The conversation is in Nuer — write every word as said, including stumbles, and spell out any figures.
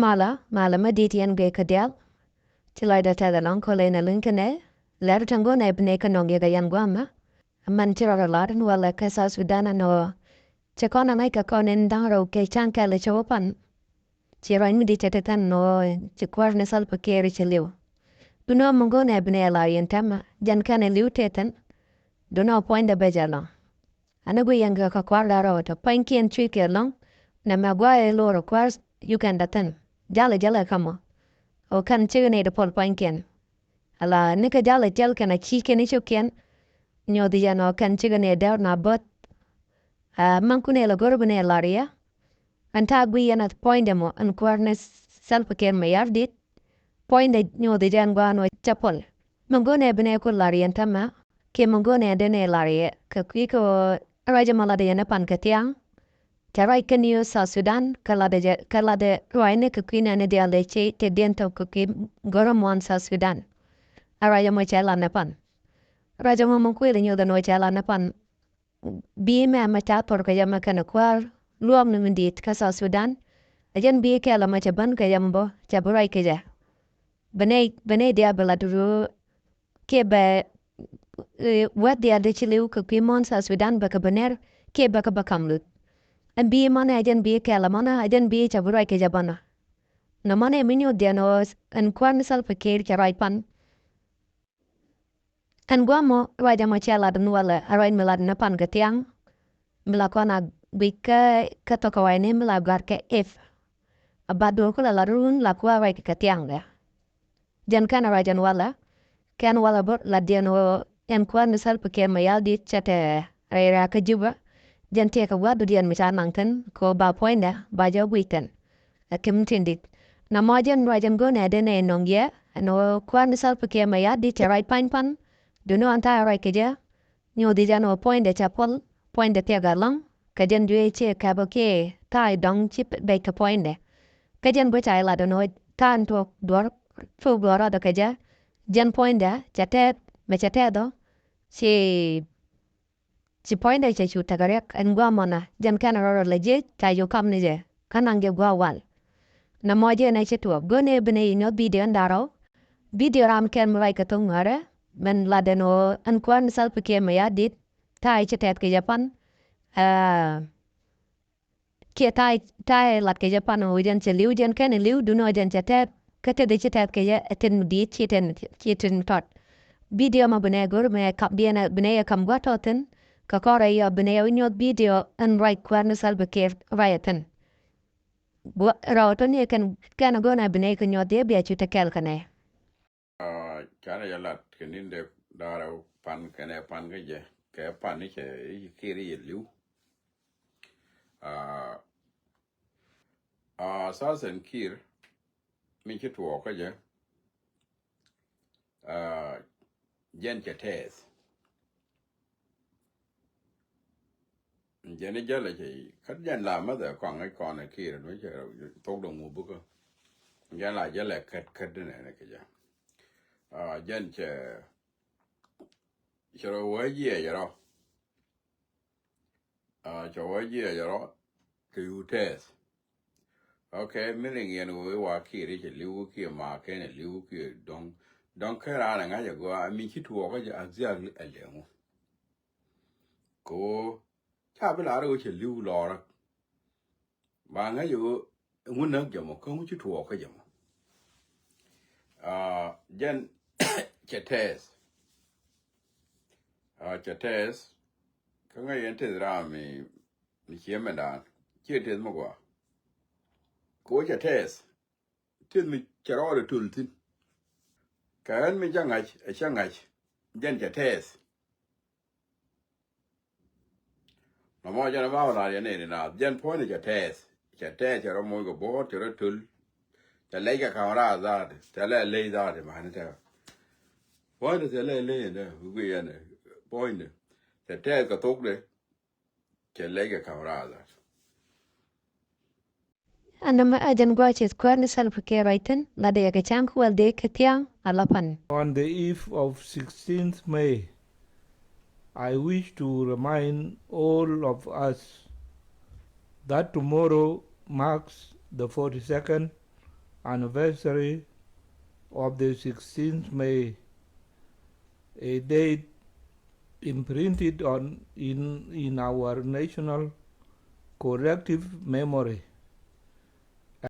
Malä, malä mi di̱i̱t yɛn gɛ kɛ diaal. Ci lɔcdä tɛth ɛlɔ̱ŋ kɔlɛ nɛ liŋ kɛnɛ. Lɛr tɛŋ go̱n ɛ bi nɛ kɛ nɔŋ yɛ kɛ yɛn gua̱a̱mä. Mɛn ci rɔɔdɛ lar in walɛ kɛ South Sudan ɛn ɣöö ci kɔn ɛ ŋa̱c kɛ kɔn in da̱ŋ rɛw kɛ ca̱ŋ kɛl cɛ wä pan. Ci ruac mi di̱i̱t cɛ te thän ɛn ɣöö ci kuäär ni Salva Kiir ci li̱w. Duundɛ ɣöö mi go̱n ɛ bi nɛ lar yɛn täämɛ jɛn kɛn ɛ li̱w te thän. Duundɛ ɣöö puɔ̱nydɛ bɛ jɛ lɔ̱ŋ. Ani guic yɛn kɛ kɛ kua̱r da̱rä ɣöö tɔ pua̱nykiɛn cui̱ kɛ lɔ̱ŋ. Nɛmɛ gua̱a̱ ɛ lo̱r ɛ kua̱r Uganda thi̱n. Jalɛ jälɛ kä mɔ. Ɣöö kɛn cikɛ nɛy ti puɔl pua̱nykiɛn. Ala nikɛ jalɛ tiɛl kɛn a ci kɛn i̱ cio̱kiɛn. Nyuɔth yɛn ɣöö kɛn cikɛ nɛy dɛr na bäth. Aa, mɛn kun ɛ lɛ go̱r bi nɛy lar yɛ. Ɛn ta̱a̱ guic yɛn a puɔ̱nydɛ mɔ ɛn kuäär ni Salva Kiir Mayardit. Puɔ̱nydɛ nyuɔth yɛn gua̱a̱n ɣöö cɛ puɔl. Mɛn go̱n ɛ bi nɛy kun lar yɛn täämɛ. Kiɛ mɛn go̱n ɛ dee nɛy lar yɛ kɛ kui̱ kɛ ɣöö ruac ɛmɔ latdɛ yɛn ɛ pan kɛ thia̱a̱ŋ. Cɛ ruac kä New South Sudan kɛ latdɛ jɛ kɛ latdɛ ruacni kɛ kui̱ nɛɛni diaal dee ci tëkdiɛn tɔk kɛ kui̱ go̱rä muɔ̱ɔ̱n South Sudan. Ɛ ruac ɛmɔ cɛ lat ni pan. Ruac ɛmɔ mi kuël nyuɔth ɛn ɣöö cɛ lat ni pan. Bi̱i̱ mɛ mɛ ca thor kɛ jɛ mɛ kɛnɛ kuäär luɔ̱ɔ̱k ni mi di̱i̱t kä South Sudan. Ɛ jɛn bi̱i̱ kɛl ɛmɔ cɛ bän kɛ jɛ mɛ bä cɛ bi ruac kɛ jɛ. Bɛ nɛy bɛ nɛy diaal bɛ lat röö kiɛ bɛ, eh, wɛ̈t diaal ti ci li̱w kɛ kui̱ muɔ̱ɔ̱n South Sudan bɛ kɛ bä nɛr kiɛ bɛ kɛ bä ka̱m luth. Ɛn bi̱i̱ mɔnɛ ɛ jɛn bi̱i̱ kɛl ɛmɔnɛ ɛ jɛn bi̱i̱ cɛ bi ruac kɛ jɛ bänä. Nɔmɔnɛ mi nyuɔth diɛn ɣöö ɛn kuäär ni Salva Kiir cɛ ruac pan. Ɛn gua̱a̱mɔ ruac ɛmɔ cɛ lat ɛn walɛ ɛ ruac mi lat ni pan kɛ thia̱a̱ŋ. Mi la kɔn a guic kä kä thok kɛ wa̱i̱ni mi la gɔ̱a̱r kɛ if. A ba duɔ̱ɔ̱r kulɛ lat run la kuäär ruac kɛ thia̱a̱ŋ dɛ. Jɛn kɛn a ruac ɛn walɛ kɛn walɛ bä lat diɛn ɣöö ɛn kuäär ni Salva Kiir Mayardit cɛ te rɛy rɛ̈ɛ̈ kä Juba. Jɛn tëëkɛ gua̱a̱r duɔ̱ɔ̱r diɛn mi ca naŋ thi̱n kɛ ɣöö ba puɔ̱nydɛ ba jɛ guic thi̱n. Ɛ kɛ mi tin dit. Nɔmɔ jɛn ruac ɛn go̱n ɛ dee nɛy nɔŋ yɛ ɛn ɣöö kuäär ni Salva Kiir Mayardit cɛ ruac pa̱ny pan. Duundɛ ɣöö ɛn ta̱a̱ ruac kɛ jɛ. Nyuɔth i̱ jɛn ɣöö puɔ̱nydɛ cɛ puɔl puɔ̱nydɛ thiɛk ɛlɔ̱ŋ. Kɛ jɛn juëë ciɛ kɛpä kiɛ ta̱a̱ dɔ̱ŋ ci bɛc kɛ puɔ̱nydɛ. Kä jɛn bä ca i̱ lat ɛn ɣöö ta̱a̱ in tuɔɔk duɔ̱ɔ̱r thok duɔ̱ɔ̱r rɔɔdɛ kɛ jɛ. Jɛn puɔ̱nydɛ cɛ tɛth mɛ cɛ tɛth ɔ ci Ci puɔ̱nydɛ cɛ cu tekɛ riɛk ɛn gua̱a̱mɔnä jɛn kɛn rɔɔdɛ lɛ jiec ca cu kam ni jɛ kä naŋ jɛ gua̱a̱ wal. Nɔmɔ jɛn ɛ ci tuɔɔk go̱n ɛ bi nɛy nyuɔth bidio ɛn da̱rä ɔ. Bidio ram kɛn mi ruac kɛ thok Nuäärä mɛn lat ɛn ɣöö ɛn kuäär ni Salva Kiir Mayardit ta̱a̱ ci tɛth kɛ jɛ pan. Aa, kiɛ ta̱a̱ ta̱a̱ lat kɛ jɛ pan ɣöö jɛn cɛ li̱w jɛn kɛn li̱w duundɛ ɣöö jɛn cɛ tɛth kä teth ci tɛth kɛ jɛ ɛ teth mi di̱i̱t ci teth ci teth mi tɔt. Bidio mɔ bi nɛy go̱r mɛ kap diɛn bi nɛy ɛ kam gua̱a̱th tɔ̱ thi̱n. Kɛ kɔrɛ yɔ bi nɛy ɛ nyuɔth bidio ɛn ruac kuäär ni Salva Kiir ruac ɛ thi̱n. Rɔɔdɛ tɔ̱ ni kɛn kɛn go̱n ɛ bi nɛy kɛ nyuɔth yɛ bia cu te kɛl kɛ nɛy. Aa, canɛ jɛ lat kɛ ni̱n dee da̱rɛ pan kɛnɛ pan kä jɛ kɛ pan ni cɛ i̱ Kiir i̱ yɛ li̱w. Aa, aa, Salva Kiir mi ci tuɔɔk kä jɛ. Aa, jɛn cɛ tɛth. Jɛn i̱ jälɛ cɛ i̱ kä jɛn la mäthɛ kɔaŋ i̱ kɔn ɛ Kiir ni cɛ thok dɔ̱ŋ ŋu bukä. Jɛn la jälɛ kät kät ni nɛn kɛ jɛ. Aa, jɛn cɛ cɛ rɔ wä jiɛc rɔ. Aa, cɛ wä jiɛc rɔ kɛ yu tɛth. Okay, mi liŋ yɛn wee wa Kiir i̱ cɛ li̱w kiɛ ma kɛn ɛ li̱w kiɛ dɔ̱ŋ. Dɔ̱ŋ kä raan ɛ ŋa̱c ɛ gɔaa mi ci tuɔɔk kä jɛ exactly ɛ liŋ wä. Kɛ ɣöö ca bi lar ɣöö cɛ li̱w lɔrä. Ba ŋäc ɣöö ŋu näk jɛ mɔ kä ŋu ci tuɔɔk kä jɛ mɔ. Aa, jɛn cɛ tɛth. Aa, cɛ tɛth. Kä ŋäc yɛn teth ram mi, mi ciɛ mɛndan ciɛ teth mi gɔaa. Kɛ ɣöö cɛ tɛth. Teth mi cɛ rɔɔdɛ töl thi̱n. Kɛ ɣän mi cä ŋa̱c ɛ cä ŋa̱c. Jɛn cɛ tɛth. Nɔmɔ jɛn a ba wä lar yɛn nɛy ni naath jɛn puɔ̱nydɛ cɛ tɛth. Cɛ tɛth cɛ rɔ moc kɛ buɔ̱ɔ̱t cɛ rɔ töl. Cɛ lɛc kɛ ka̱m raar dhaat cɛ lɛ ley dhaat mani tɛk. Puɔ̱nydɛ cɛ lɛ ley ɛn dɛ wi̱i̱ yɛn puɔ̱nydɛ cɛ tɛth kɛ thokdɛ. Cɛ lɛc kɛ ka̱m raar dhaat. Ɛn nɛmɛ ɛ jɛn gua̱a̱th ceth kuäär ni Salva Kiir ruac thi̱n latdɛ yɛ kɛ cäŋ kä wäl dee kɛ thia̱a̱ŋ a la pan. On the eve of sixteenth May, I wish to remind all of us that tomorrow marks the forty-second anniversary of the sixteenth May, a date imprinted on in, in our national collective memory.